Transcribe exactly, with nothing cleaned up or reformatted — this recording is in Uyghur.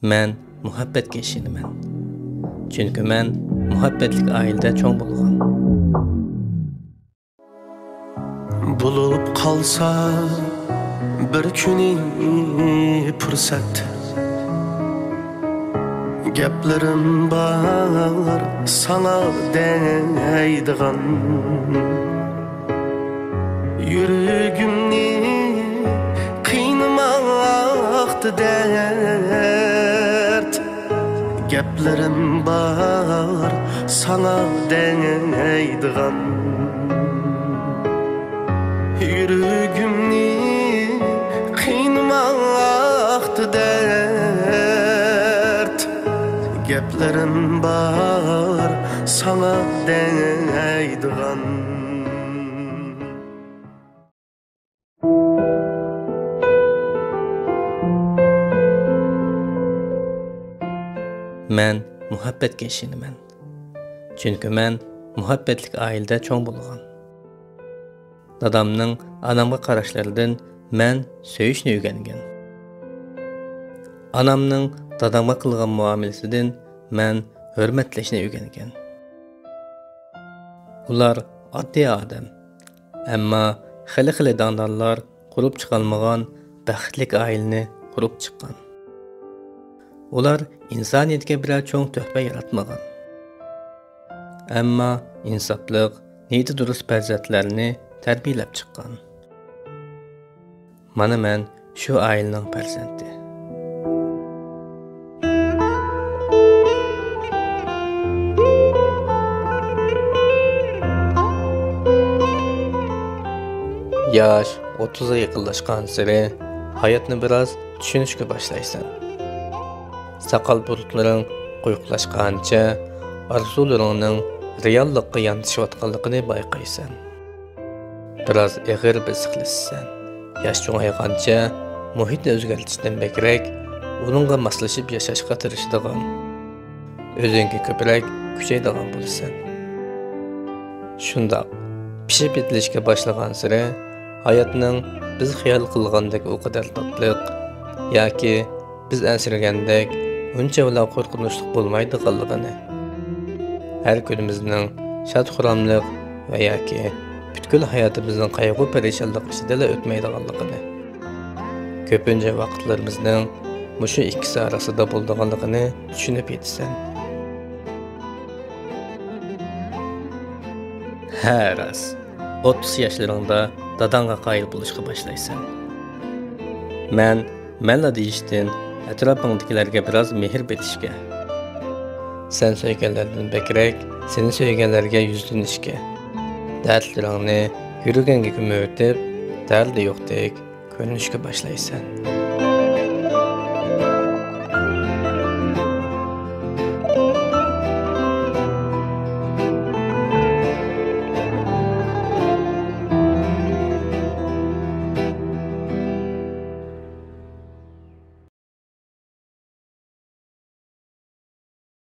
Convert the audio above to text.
مەن مۇھەببەتكە ئىشىنىمەن. چۈنكى مەن مۇھەببەتلىك ئائىلىدە چوڭ بولغان. بولۇپ قالسا بىر كۈنى پۇرسەت، گەپلىرىم بار ساڭا دەيدىغان. يۈرىكىمنى قىينىماقتا دەرد، گەپلىرىم بار ساڭا دەيدىغان. يۈرىكىمنى قىينىماقتا دەرد، گەپلىرىم بار ساڭا دەيدىغان. مەن مۇھەببەتكە ئىشىنىمەن. چۈنكى مەن مۇھەببەتلىك ئائىلىدە چوڭ بولغان. دادامنىڭ ئانامغا قاراشلىرىدىن مەن سۆيۈشنى ئۆگەنگەن. ئانامنىڭ دادامغا قىلغان مۇئامىلىسىدىن مەن ھۆرمەتلەشنى ئۆگەنگەن. ئۇلار ئاددىي ئادەم، ئەمما خېلى-خېلى داڭدارلار قۇرۇپ چىقالمىغان بەختلىك ئائىلىنى قۇرۇپ چىققان. ئۇلار ئىنسانىيەتكە بىرەر چوڭ تۆھپە ياراتمىغان، ئەمما ئىنساپلىق، نىيىتى دۇرۇس پەرزەنتلەرنى تەربىيەلەپ چىققان. مانا مەن شۇ ئائىلىنىڭ پەرزەنتى. ياش ئوتتۇزغا يېقىنلاشقانسېرى ھاياتنى بىراز چۈشىنىشكە باشلايسەن. ساقال بۇرۇتلىرىڭ قويۇقلاشقانچە ئارزۇلىرىڭنىڭ رېئاللىققا ياندىشىۋاتقانلىقىنى بايقايسەن. بىراز ئېغىر بېسىقلىشىسەن. ياش چوڭايغانچە مۇھىتنى ئۆزگەرتىشتىن بەكرەك ئۇنىڭغا ماسلىشىپ ياشاشقا تىرىشىدىغان، ئۆزۈڭگە كۆپرەك كۈچەيدىغان بولىسەن. شۇنداق پىشىپ يېتىلىشكە باشلىغانسېرى ھاياتنىڭ بىز خىيال قىلغاندەك ئۇ قەدەر تاتلىق ياكى بىز ئەنسىرىگەندەك ئۇنچىۋالا قورقۇنچلۇق بولمايدىغانلىقىنى، ھەر كۈنىمىزنىڭ شاد-خۇراملىق ۋە ياكى پۈتكۈل ھاياتىمىزنىڭ قايغۇ-پەرىشانلىق ئىچىدىلا ئۆتمەيدىغانلىقىنى، كۆپىنچە ۋاقىتلىرىمىزنىڭ مۇشۇ ئىككىسى ئارىسىدا بولىدىغانلىقىنى چۈشىنىپ يېتىسەن. ھە، راست. ئوتتۇز ياشلىرىڭدا داداڭغا قايىل بولۇشقا باشلايسەن. مەن مەنلا دېيىشتىن، ئەتراپىڭدىكىلەرگە بىراز مېھىر بېرىشكە، سەن سۆيگەنلەردىن بەكرەك سېنى سۆيگەنلەرگە يۈزلىنىشكە، دەردلىرىڭنى يۈرىكىڭگە كۆمۈۋېتىپ، دەردى يوقتەك كۆرۈنۈشكە باشلايسەن.